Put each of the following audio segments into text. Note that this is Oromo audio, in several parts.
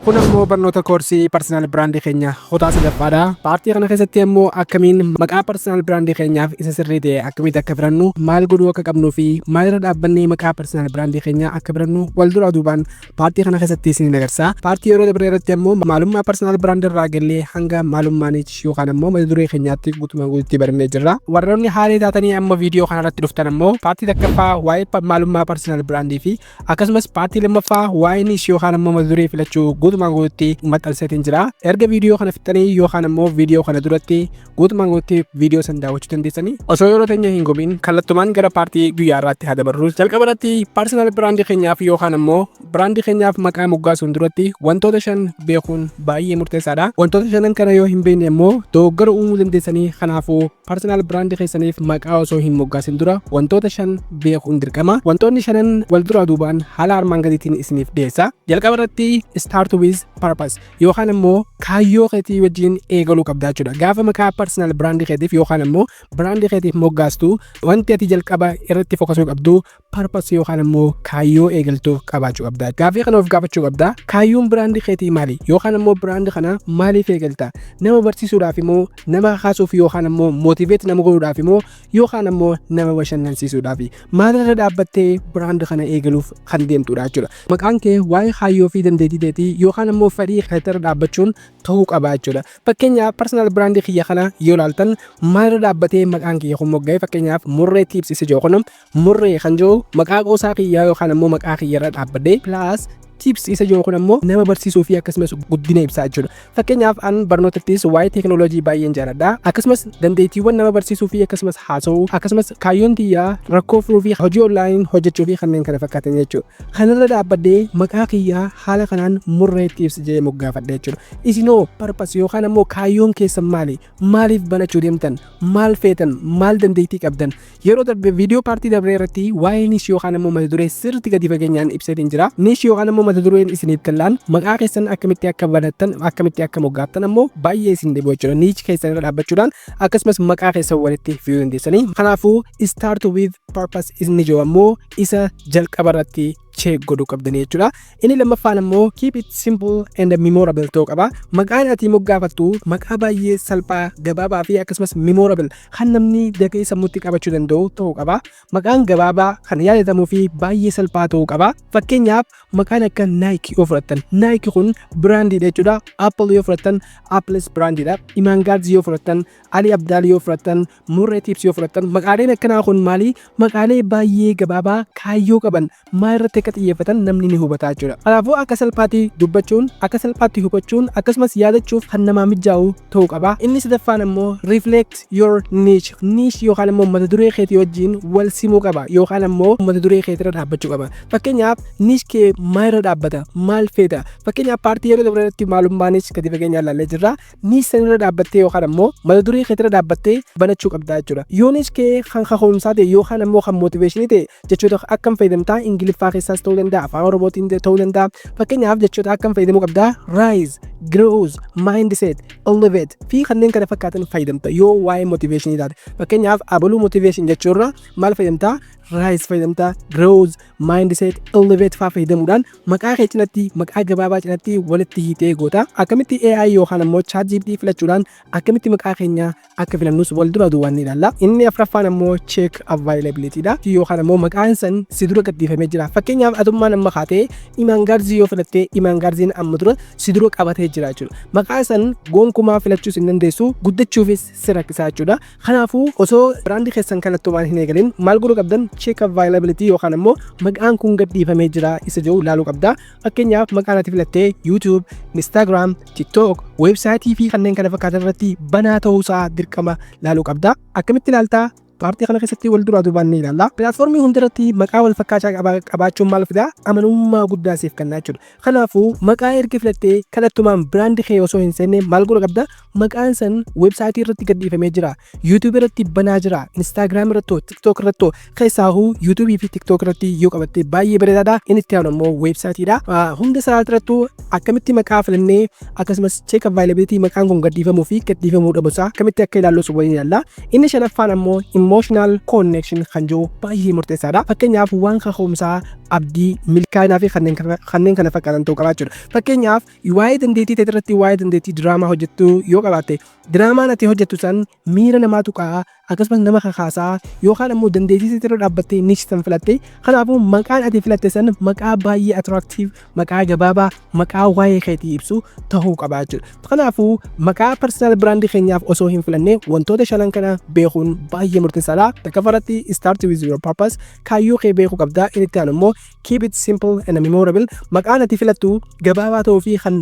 Kun ammoo barnoota koorsii personal brandii keenya kutaa sadaffaadha. Partii kana keessatti ammoo akkamiin maqaa personal brandii keenyaaf isa sirrii ta'e akkamitti akka filannu, maal godhuu akka qabnuu fi maalirra dhaabbannee maqaa personal brandii keenyaa akka filannu wal duraa duubaan partii kana keessatti isin agarsiisa. Partii yeroo dabree irratti ammoo maalummaa personal brandii irraa galee hanga maalummaa niche yookaan ammoo mata duree keenyaatti guutumaan guututti barannee jirra. Warroonni haaraa taatanii amma viidiyoo kana irratti dhuftan ammoo partii takkaffaa waa'ee maalummaa personal brandii fi akkasumas partii lammaffaa waa'ee niche yookaan ammoo mata duree filachuu guutumaan guututti maxxanseetiin jira. Erga viidiyoo kana fixxanii yookaan ammoo viidiyoo kana duratti guutumaan guututti viidiyoo san daawwachuu dandeessanii. Osoo yeroo teenya hin gubiin kallattumaan gara partii guyyaa irraatti haa dabarru. Jalqaba irratti personal brandii keenyaaf yookaan ammoo brandii keenyaaf maqaa moggaasuun duratti wantoota shan beekuun baay'ee murteessaadha. Wantoota shanan kana yoo hin beekne immoo dogoggora uumuu dandeessanii. Kanaafuu personal brandii keessaniif maqaa osoo hin moggaasin dura wantoota shan beekuun dirqama. Wantoonni shanan wal duraa duubaan haala armaan gadiitiin isiniif dhiyeessa. Jalqaba irratti start with purpose yookaan immoo kaayyoo keetii wajjin eegaluu qabdaa jechuudha. Gaafa maqaa personal brandii keetiif yookaan immoo brandii keetiif moggaastu, wanti ati jalqaba irratti focusuu qabdu purpose yookaan immoo kaayyoo eegaltuuf qabaachuu qabda. Gaafii kana of gaafachuu qabda. Kaayyoon brandii keetii maali? Yookaan immoo brandii kana maaliif eegalta? Nama barsiisuudhaaf immoo, nama kakaasuuf yookaan immoo motivate nama godhuudhaaf immoo, yookaan immoo nama bashannansiisuudhaaf? Maalirra dhaabbattee brandii kana eegaluuf kan deemtudha jechuudha. Maqaan kee waa'ee kaayyoo fi dandeettii keetii yookaan immoo fedhii keetirra dhaabbachuun ta'uu qaba jechuudha. Fakkeenyaaf, personal brandii kiyya kana yoo ilaaltan, maalirra dhaabbatee maqaan kiyya kun mogga'e? Fakkeenyaaf, Murree Tips isa jiru kun, Murree kan jiru maqaa qoosaa kiyyaa yookaan immoo maqaa kiyyarra dhaabbadhee, plus tips isa jiru kun ammoo nama barsiisuu fi akkasumas guddina ibsaa jechuudha. Fakkeenyaaf, an barnootattis waa'ee teekinooloojii baay'een jaalladha. Akkasumas dandeettiiwwan nama barsiisuu fi akkasumas haasa'uu, akkasumas kaayyoon tiyyaa rakkoo furuu fi hojii online hojjechuu fi kanneen kana fakkaatan jechuudha. Kanarra dhaabbadhee maqaa kiyyaa haala kanaan Murree Tips jedhee moggaafadhe jechuudha. Isinoo purpose yookaan ammoo kaayyoon keessan maali? Maaliif banachuu deemtan? Maal feetan? Maal dandeettii qabdan? Yeroo darbe viidiyoo partii dabree irratti waa'ee niche yookaan ammoo mata duree sirriitti gadi fageenyaan ibseetiin jira. Niche yookaan ammoo mata dureen isiniif kallaan maqaa keessan akkamitti akka banattan, akkamitti akka moggaaftan ammoo baay'ee isin dhibu jechuudha. Niche keessan irra dhaabbachuudhaan akkasumas maqaa keessan walitti fiduu dandeessanii. Kanaafuu start with purpose inni jiru ammoo isa jalqaba irratti check godhuu qabdanii jechuudha. Inni lammaffaan ammoo keep it simple and memorable ta'uu qaba. Maqaan ati moggaafattu maqaa baay'ee salphaa, gabaabaa fi akkasumas memorable kan namni dafee sammuutti qabachuu danda'u ta'uu qaba. Maqaan gabaabaa kan yaadatamuu fi baay'ee salphaa ta'uu qaba. Fakkeenyaaf, maqaan akka Nike yoo fudhattan, Nike kun brandiidha jechuudha. Apple yoo fudhattan, Apples brandiidha. Imaan Gaarzi yoo fudhattan, Ali Abdaal yoo fudhattan, Murree Tips yoo fudhattan, maqaaleen akkanaa kun maali? Maqaalee baay'ee gabaabaa kaayyoo qaban, maal irratti akka xiyyeeffatan namni ni hubata jechuudha. Kanaafuu akka salphaatti dubbachuun, akka salphaatti hubachuun, akkasumas yaadachuuf kan namaa mijaa'u ta'uu qaba. Inni sadaffaan ammoo reflect your niche. Niche yookaan ammoo mata duree keetii wajjin wal simuu qaba yookaan ammoo mata duree keetirra dhaabbachuu qaba. Fakkeenyaaf, niche kee maalirra dhaabbata? Maal feeta? Fakkeenyaaf, partii yeroo dabreetti maalummaa niche gadi fageenyaan ilaallee jirra. Niche sanirra dhaabbattee yookaan ammoo mata duree keetirra dhaabbattee banachuu qabda jechuudha. Yoo niche kee kan kaka'umsaa ta'e yookaan ammoo kan motivationii ta'e, jechoota akkam fayyadamtaa? Ingiliffaa keessaas ta'uu danda'a, Afaan Oromootiin ta'uu danda'a. Fakkeenyaaf, jechoota akkam fayyadamuu qabdaa? Rise, growth, mindset, elevate fi kanneen kana fakkaatan fayyadamta yoo waa'ee motivationii taate. Fakkeenyaaf, abaluu motivation jechuurra maal fayyadamtaa? Rise fayyadamtaa, growth, mindset, elevate faa fayyadamuudhaan maqaa kee cinatti, maqaa gabaabaa cinatti walitti hiitee goota. Akkamitti AI yookaan ammoo ChatGPT filachuudhaan akkamitti maqaa keenya akka filannus wal dura duubaan ni ilaalla. Inni afuraffaan ammoo check availability dha. Yookaan ammoo maqaan san si dura gadhiifamee jira. Fakkeenyaaf, atummaan amma kaatee Imaan Gaarzii yoo filattee, Imaan Gaarziin amma dura si dura qabatee jira jechuudha. Maqaa san gonkumaa filachuus hin dandeessu, guddachuufis si rakkisaa jechuudha. Kanaafuu osoo brandii keessan kallattumaan hin eegalin maal godhuu qabdan? Check availability yookaan ammoo maqaan kun gadhiifamee jira isa jedhu ilaaluu qabda. Fakkeenyaaf, maqaan ati filattee YouTube, Instagram, TikTok, websiteii fi kanneen kana fakkaatan irratti banaa ta'uusaa dirqama ilaaluu qabda. Akkamitti ilaaltaa? Partii kana keessatti wal duraa duubaan ni ilaalla. Platformii hundarratti maqaa wal fakkaataa qabaachuun maal fidaa? Amanamummaa guddaa siif kennaa jechuudha. Kanaafuu maqaa erga filattee kallattumaan brandii kee osoo hin seenne maal godhuu qabda? Maqaan san websiteii irratti gadhiifamee jira. YouTube irratti banaa jira. Instagram irratti, TikTok irratti, keessaahuu YouTubeii fi TikTok irratti yoo qabatte baay'ee bareedaadha. Inni itti aanu immoo websiteiidha. Hunda isaa irrattuu akkamitti maqaa filannee, akkasumas check availability maqaan kun gadhiifamuu fi gadhiifamuu dhabuusaa akkamitti akka ilaallus waliin ilaalla. Inni shanaffaan ammoo Emotional connection kan jiru baay'ee murteessaadha. Fakkeenyaaf, waan kaka'umsaa, abdii, milkaa'inaa fi kanneen kana fakkaatan ta'uu qaba jechuudha. Fakkeenyaaf, waa'ee dandeettii ta'e irratti, waa'ee dandeettii diraamaa hojjettu yoo qabaatte, diraamaan ati hojjettu san miira namaa tuqaa, akkasumas nama kakaasaa, yookaan ammoo dandeettii ta'e irra dhaabbattee niche san filatte. Kanaafuu maqaan ati filatte san maqaa baay'ee attractive, maqaa gabaabaa, maqaa waa'ee keetii ibsu ta'uu qaba jechuudha. Kanaafuu maqaa personal brandii keenyaaf osoo hin filanne wantoota shanan kana beekuun baay'ee murteessaadha. Tokkoffaarratti, start with your purpose, kaayyoo kee beekuu qabda. Inni itti aanu immoo keep it simple and memorable, maqaan ati filattu gabaabaa ta'uu fi kan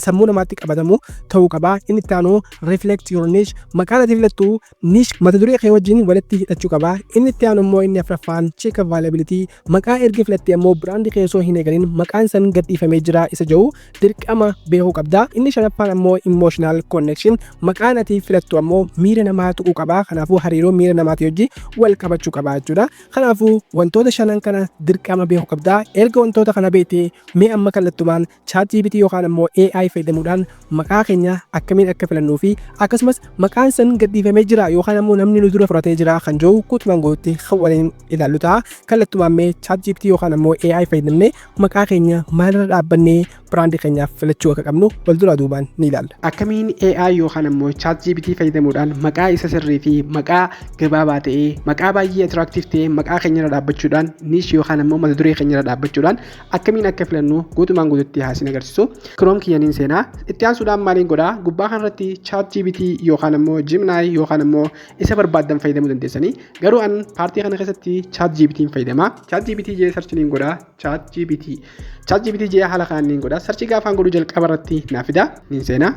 sammuu namaatti qabatamu ta'uu qaba. Inni itti aanu reflect your niche, maqaan ati filattu niche, mata duree kee wajjin walitti hidhachuu qaba. Inni itti aanu immoo inni afuraffaan check availability, maqaa erga filatte ammoo brandii kee osoo hin eegalin maqaan san gadhiifamee jira isa jedhu dirqama beekuu qabda. Inni shanaffaan ammoo emotional connection, maqaan ati filattu ammoo miira namaa tuquu qaba. Kanaafuu hariiroo miira namaatii wajjin wal qabachuu qaba jechuudha. Kanaafuu wantoota shanan kana dirqama beekuu qabda. Erga wantoota kana beektee, mee amma kallattumaan ChatGPT yookaan ammoo AI fayyadamuudhaan maqaa keenya akkamiin akka filannuu fi akkasumas maqaan san gadhiifamee jira yookaan ammoo namni nu dura fudhatee jira kan jiru guutumaan guututti kan waliin ilaallu ta'a. Kallattumaan mee ChatGPT yookaan ammoo AI fayyadamnee maqaa keenya maalirra dhaabbannee brandii keenyaaf filachuu akka qabnu wal duraa duubaan ni ilaalla. Akkamiin AI yookaan ammoo ChatGPT fayyadamuudhaan maqaa isa sirrii fi maqaa gabaabaa ta'ee, maqaa baay'ee attractive ta'ee, maqaa keenyarra dhaabbachuudhaan, niche yookaan ammoo mata duree keenyarra dhaabbachuudhaan akkamiin akka filannu guutumaan guututti haasin agarsiisu. Chrome kiyyaniin seenaa. Itti aansuudhaan maaliin godhaa? Gubbaa kanarratti ChatGPT yookaan ammoo Gemini yookaan ammoo isa barbaaddan fayyadamuu dandeessanii, garuu an partii kana keessatti ChatGPT fayyadama. ChatGPT jee search niin godhaa. ChatGPT, ChatGPT jee haala kanaan niin godhaa. Search gaafaan godhuu jalqaba irratti naa fida, niin seenaa.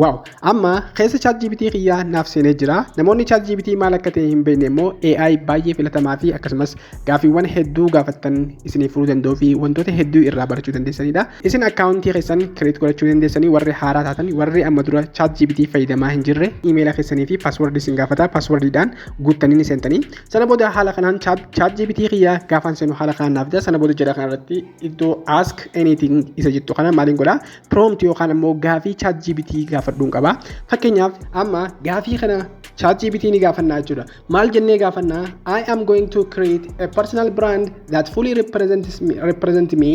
Wow, amma keessa ChatGPT kiyyaa naaf seenee jira. Namoonni ChatGPT maal akka ta'e hin beekne immoo AI baay'ee filatamaa fi akkasumas gaaffiiwwan hedduu gaafattan isiniif furuu danda'uu fi wantoota hedduu irraa barachuu dandeessanidha. Isin accountii keessan create godhachuu dandeessanii warri haaraa taatan. Warri amma dura ChatGPT fayyadamaa hin jirre emaila keessanii fi passwordii isin gaafata, passwordiidhaan guuttanii ni seentanii. Sana booda haala kanaan ChatGPT kiyyaa gaafaan seenu haala kanaan naaf fida. Sana booda jala kanarratti iddoo "ask anything" isa jettu kana maaliin godhaa? Prompt yookaan immoo gaafii ChatGPT gaafadhuun qaba. Fakkeenyaaf, amma gaafii kana ChatGPT ni gaafannaa jechuudha. Maal jennee gaafannaa? "I am going to create a personal brand that fully represent me,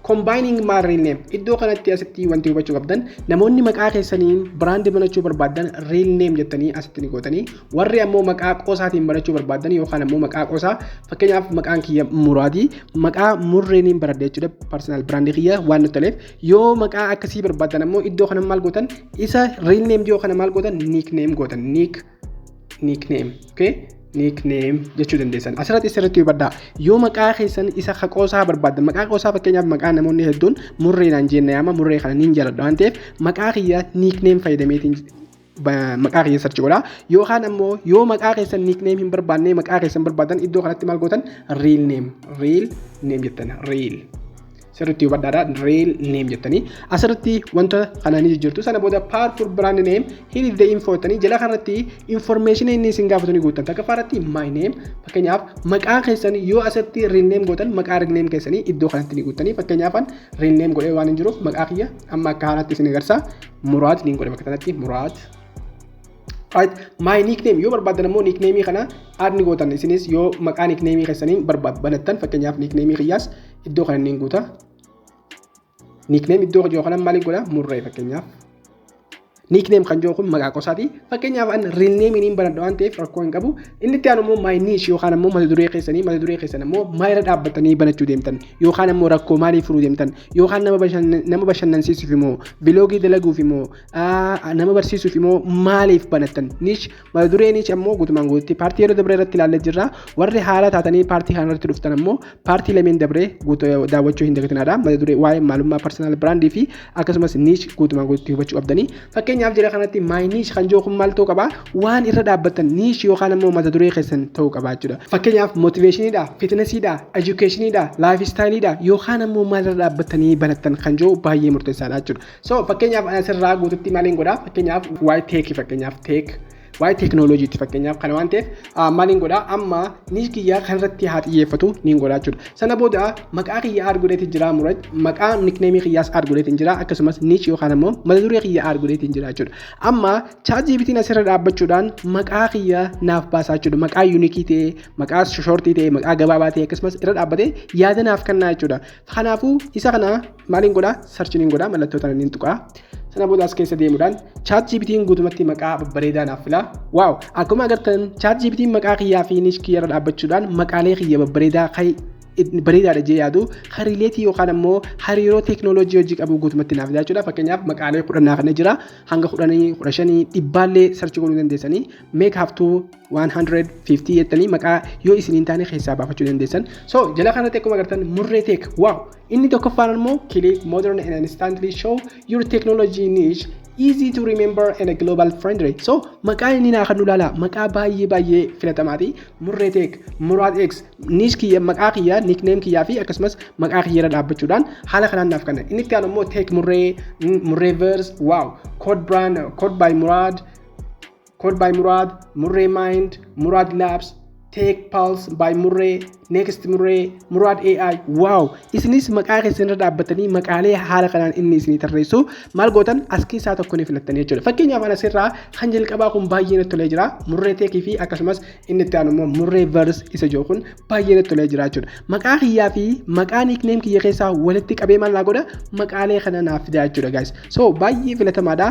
combining my real name." Iddoo kanatti asitti wanti hubachuu qabdan, namoonni maqaa keessaniin brand banachuu barbaadan real name jettanii asitti ni gootanii. Warri ammoo maqaa qoosaatiin banachuu barbaadan yookaan ammoo maqaa qoosaa, fakkeenyaaf maqaan kiyya Muraadii, maqaa Murreeniin baradhe jechuudha, personal brand kiyya waan nutti toleef, yoo maqaa akkasii barbaadan ammoo iddoo kana maal gootan? Isa real name yoo kana maal gootan? Nickname gootan, nickname, okay, nickname jechuu dandeessan. Asirratti sirriitti hubadhaa. Yoo maqaa keessan isa qoosaa barbaaddan, maqaa qoosaa, fakkeenyaaf maqaa namoonni hedduun Murreenaan jenne, yaama Murree kana niin jaaladha waan ta'eef maqaa kiyya nickname fayyadameetiin maqaa kiyya search godha. Yookaan ammoo yoo maqaa keessan nickname hin barbaanne, maqaa keessan barbaadan, iddoo kanatti maal gootan? Real name, real name jettan. Real, sirriitti hubadhaadha, real name jettanii asirratti wanta kana ni jijjiirtu. Sana booda "powerful brand name, here is the info" jettanii jala kanarratti information inni isin gaafatu ni guuttan. Takka irratti my name, fakkeenyaaf maqaa keessan yoo asirratti real name gootan, maqaa real name keessanii iddoo kanatti ni guuttanii. Fakkeenyaaf, real name godhee waan hin jiruuf maqaa kiyya amma akka haaraatti isin agarsiisa, Muraad ni godhe bakka kanatti, Muraad. Right. My nickname yoo barbaadan ammoo nickname kana add ni gootan. Isinis yoo maqaa nickname keessanii banattan, fakkeenyaaf nickname kiyyaas iddoo kana ni guuta. Nickname iddoo jiru kana maaliif godha? Murree fakkeenyaaf. Nickname kan jiru kun maqaa qosaati. Fakkeenyaaf, an real name niin banadha waan ta'eef rakkoo hin qabu. Inni itti aanu immoo my niche yookaan ammoo mata duree keessanii. Mata duree keessan ammoo maalirra dhaabbatanii banachuu deemtan, yookaan ammoo rakkoo maalii furuu deemtan, yookaan nama bashannansiisuuf immoo, vlogii dalaguuf immoo, nama barsiisuuf immoo, maaliif banattan? Niche, mata duree niche ammoo guutumaan guututti partii yeroo dabree irratti ilaallee jirra. Warri haala taatanii partii kana irratti dhuftan ammoo partii lameen dabree daawwachuu hin dagatinaadha. Mata duree waa'ee maalummaa personal brandii fi akkasumas niche guutumaan guututti hubachuu qabdanii. Fakkeenyaaf, jira kanatti my niche kan jiru kun maal ta'uu qaba? Waan irra dhaabbattan niche yookaan ammoo mata duree keessan ta'uu qaba jechuudha. Fakkeenyaaf, motivationiidha, fitnessiidha, educationiidha, lifestyleiidha, yookaan ammoo maal irra dhaabbattanii banattan kan jiru baay'ee murteessaadha jechuudha. So fakkeenyaaf, asirraa guututti maaliin godhaa? Fakkeenyaaf, waa'ee techii, fakkeenyaaf tech Waa'ee teeknooloojiitti fakkeenyaaf kana waan ta'eef, maaliin godhaa? Amma niche kiyyaa kanarratti haa xiyyeeffatu niin godhaa jechuudha. Sana booda maqaa kiyya add godheetiin jira, Murad, maqaa nickname kiyyaas add godheetiin jira, akkasumas niche yookaan ammoo mata duree kiyya add godheetiin jira jechuudha. Amma ChatGPT'n asirra dhaabbachuudhaan maqaa kiyya naaf baasaa jechuudha. Maqaa unique ta'e, maqaa short ta'e, maqaa gabaabaa ta'e, akkasumas irra dhaabbatee yaada naaf kennaa jechuudha. Kanaafuu isa kana maaliin godhaa? Search niin godhaa, mallattoo tana niin tuqaa. Sana booda as keessa deemuudhaan ChatGPT'n guutumatti maqaa babbareedaa naaf fila. Wow! Akkuma agartan ChatGPT'n maqaa kiyyaa fi niche kiyya irra dhaabbachuudhaan maqaalee kiyya babbareedaa bareedaadha jee yaadu, relate yookaan ammoo hariiroo teeknooloojii hojii qabu guutumatti naaf fida jechuudha. Fakkeenyaaf maqaalee 10 kana jira, hanga 10, 15, dhibbaallee search godhuu dandeessanii, make up to 150 jettanii maqaa yoo isiniin taane keessaa baafachuu dandeessan. So jala kanatti akkuma agartan Murree Tech, wow! Inni tokkoffaan immoo click modern and instantly show your technology niche, easy to remember and a global friendly. So maqaa inni naa kan ilaala, maqaa baay'ee baay'ee filatamaati. Murree Tech, Muraad X, niche kiyya, maqaa kiyya, nickname kiyyaa fi akkasumas maqaa kiyya irra dhaabbachuudhaan haala kanaan naaf kenna. Inni itti aanu immoo Tech Murree, Murree Verse, wow, Code Brand, Code by Murad, Code by Murad, Murree Mind, Murad Labs, Tech Pulse by Murree, Next Murree, Murad AI. Wow! Isinis maqaa keessan irra dhaabbatanii maqaalee haala kanaan inni isinii tarreessu maal gootan? As keessaa tokko ni filattanii jechuudha. Fakkeenyaaf ana asirraa kan jalqabaa kun baay'ee natti tolee jira. Murree Tech fi akkasumas inni itti aanu immoo Murree Verse isa jiru kun baay'ee natti tolee jira jechuudha. Maqaa kiyyaa fi maqaa nickname kiyya keessaa walitti qabee maal naa godha? Maqaalee kana naaf fida jechuudha, guys. So baay'ee filatamaadha.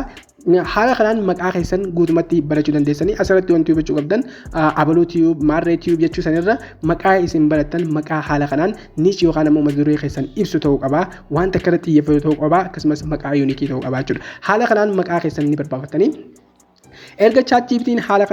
Haala kanaan maqaa keessan guutumatti barachuu dandeessanii. Asirratti wanti hubachuu qabdan, Abaluu Tube, Maarree Tube jechuu sanirra maqaa isin barattan maqaa haala kanaan niche yookaan ammoo mata duree keessan ibsu ta'uu qaba, wanta akka irratti xiyyeeffatu ta'uu qaba, akkasumas maqaa unique ta'uu qaba jechuudha. Haala kanaan maqaa keessan ni barbaafatanii. Erga ChatGPT'n haala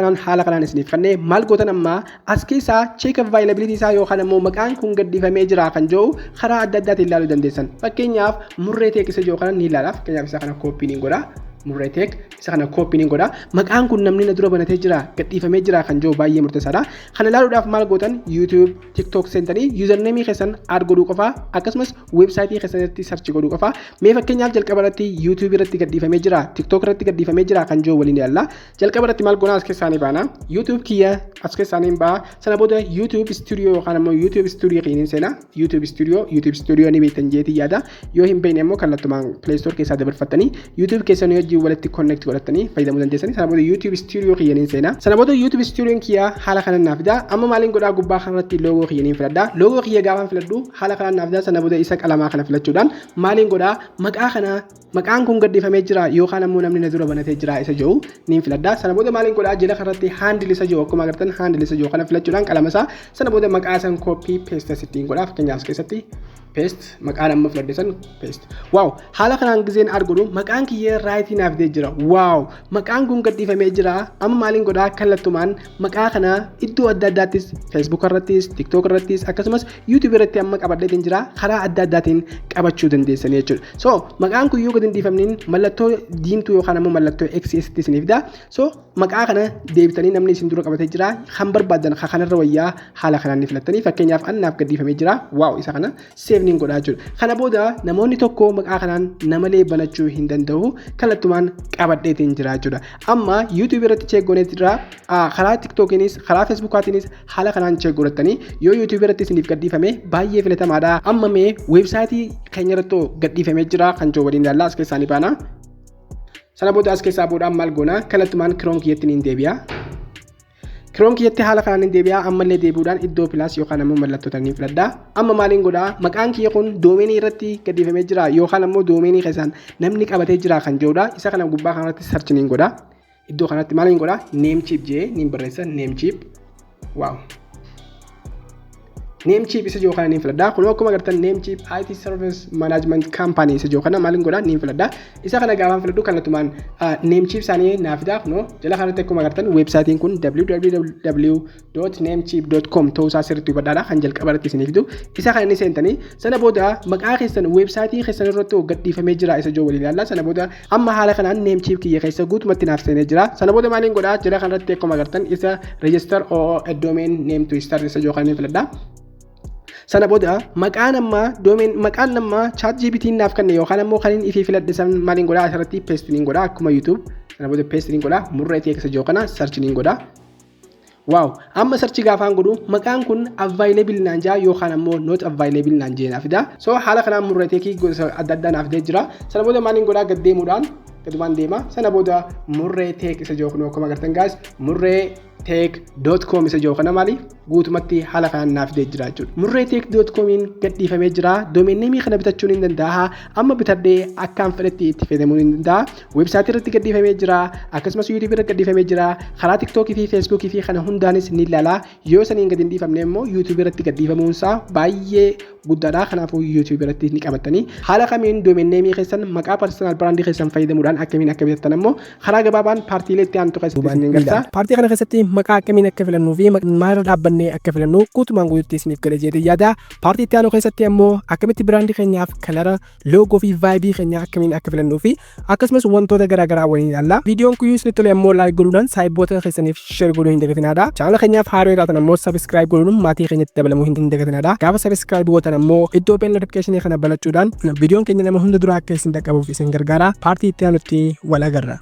kanaan isiniif kennee, maal gootan? Ammaa as keessaa check availability isaa yookaan ammoo maqaan kun gaddifamee jira kan jiru karaa adda addaatiin ilaaluu dandeessan. Fakkeenyaaf Murree Tech isa jiru kana ni ilaala. Fakkeenyaaf isa kana copy ni godha. Murree Tech isa kana copy ni godha. Maqaan kun namni na dura banatee jira, gadhiifamee jira kan jiru baay'ee murteessaadha. Kana ilaaluudhaaf maal gootan? YouTube, TikTok seentanii username keessan add godhuu qofa, akkasumas website keessan search godhuu qofa. Mee fakkeenyaaf jalqaba irratti YouTube irratti gadhiifamee jira, TikTok irratti gadhiifamee jira kan jiru waliin ilaalla. Jalqaba irratti maal goona? As keessaa ni baana. YouTube kiyya as keessaa ni ba'a. Sana booda YouTube Studio yookaan ammoo YouTube Studio kiyya seena. YouTube Studio, YouTube Studio ni beektan jeetii yaada. Yoo hin beekne immoo kallattumaan Play Store keessaa dabarfattanii YouTube keessan wajjin walitti connect godhattanii fayyadamuu dandeessanii. Sana booda YouTube Studio kiyya ni seena. Sana booda YouTube Studio kiyya haala kanaan naaf fida. Amma maaliin godhaa? Gubbaa kanarratti logo kiyya ni filadha. Logo kiyya gaafan filadhu haala kanaan naaf fida. Sana booda isa qalamaa kana filachuudhaan maaliin godhaa? Maqaa kana, maqaan kun gaddifamee jira yookaan ammoo namni na dura banatee jira isa jiru niin filadha. Sana booda maaliin godhaa? Jala kanarratti handle isa jiru, akkuma agartan handle isa jiru kana filachuudhaan qalama isaa, sana booda maqaa san copy paste asittiin godhaa. Fakkeenyaaf as keessatti paste, maqaan amma filadhe san paste. Wow! Haala kanaan gizeen arginu maqaan kiyya right naaf fidee jira. Wow! Maqaan kun gaddifamee jira. Amma maaliin godhaa? Kallattumaan maqaa kana iddoo adda addaattis, Facebook irrattis, TikTok irrattis, akkasumas YouTube irratti amma qabadheetiin jira, karaa adda addaatiin qabachuu dandeessanii jechuudha. So maqaan kun yoo gadi hin dhiifamniin mallattoo diimtuu yookaan ammoo mallattoo X sitti isiniif fida. So maqaa kana deebitanii namni isin dura qabatee jira kan barbaadan kanarra wayyaa haala kanaan ni filattanii. Fakkeenyaaf annaaf gaddifamee jira. Wow! Isa kana save niin godhaa jechuudha. Kana booda namoonni tokko maqaa kanaan namalee banachuu hin danda'u, kallattumaan qabadheetiin jira jechuudha. Amma YouTube irratti check goonee jira, karaa TikTokiinis karaa Facebookaatiinis haala kanaan check godhattanii yoo YouTube irratti isiniif gadhiifame baay'ee filatamaadha. Amma mee website keenya irratti gadhiifamee jira kan jiru waliin ilaallaa. As keessaa ni baana. Sana booda as keessaa boodaan maal goona? Kallattumaan Chrome kiyyatti niin deebi'a. Chrome kiyyatti haala kanaan hin deebi'a. Ammallee deebi'uudhaan iddoo plus yookaan ammoo mallattoo ni filadha. Amma maaliin godhaa? Maqaan kiyya kun domain irratti gadhiifamee jira yookaan ammoo domain keessaan namni qabatee jira kan jedhudha. Isa kana gubbaa kanarratti search niin godha. Iddoo kanatti maaliin godhaa? Namecheap jee niin barreessa. Namecheap. Wow! Namecheap isa jiru kana niin filadha. Kun akkuma agartan Namecheap IT Service Management Company isa jiru kana maaliin godhaa? Niin filadha. Isa kana gaafan filadhu kallattumaan Namecheap isaanii naaf fida. Kunoo jala kanatti akkuma agartan websiteiin kun www.namecheap.com ta'uu isaa sirriitti hubadhaadha, kan jalqaba irratti isiniif fidu. Isa kana inni seentanii sana booda maqaa keessan website keessan irratti gadhiifamee jira isa jiru waliin ilaalla. Sana booda amma haala kanaan Namecheap kiyya keessa guutumatti naaf seenee jira. Sana booda maaliin godhaa? Jala kanarratti akkuma agartan isa register or a domain name to start isa jiru kana ni filadha. Sana booda maqaan amma domain, maqaan amma ChatGPT naaf kenne yookaan ammoo kan inni ifii filadhe san maaliin godhaa? Asirratti paste niin godhaa akkuma YouTube. Sana booda paste niin godha. Murree Tech isa jiru kana search niin godha. Wow, amma search gaafaan godhu maqaan kun available naan jaa yookaan ammoo not available naan jee naaf fida. So haala kanaan Murree Tech gosa adda addaa naaf fidee jira. Sana booda maaliin godhaa? Gad deemuudhaan gadumaan deema. Sana booda Murree Tech isa jiru kun akkuma agartan, guys, murreetech.com isa jiru kana maali guutumatti haala kanaan naaf fidee jira jechuudha. Murreetech.comiin gadhiifamee jira. Domain name kana bitachuun hin danda'a. Amma bitadhee akkaan fedhetti itti fayyadamuu hin danda'a. Weebsaayitii irratti gadhiifamee jira. Akkasumas YouTube irratti gadhiifamee jira. Karaa TikTokii fi Facebookii fi kana hundaanis ni ilaala. Yoo saniin gadi hin dhiifamne immoo YouTube irratti gadhiifamuunsaa baay'ee guddaadha. Kanaafuu YouTube irratti ni qabatanii haala kamiin domain name keessan maqaa personal brandii keessan fayyadamuudhaan akkamiin akka bitattan ammoo karaa gabaabaan paartiilee itti aantu keessatti isin agarsiisa. Paartii kana keessatti maqaa akkamiin akka filannuu fi maalirra dhaabbannee akka filannu guutumaan guututti isiniif gala jedhee yaada. Paartii itti aanu keessatti ammoo akkamitti brandii keenyaaf color, logo fi vibe keenya akkamiin akka filannuu fi akkasumas wantoota garaagaraa waliin ilaalla. Viidiyoon kun isinitti tole ammoo like godhuudhaan saayiboota keessaniif share godhuu hin dagatinaadha. Chaanala keenyaaf haaraa taatan ammoo subscribe godhuun maatii keenyatti dabalamuu hin dagatinaadha. Gaafa subscribe gootan ammoo iddoo bell notification kana balachuudhaan viidiyoon keenya nama hunda dura akka isin dhaqqabuuf isin gargaara. Paartii itti aanutti wal agarra.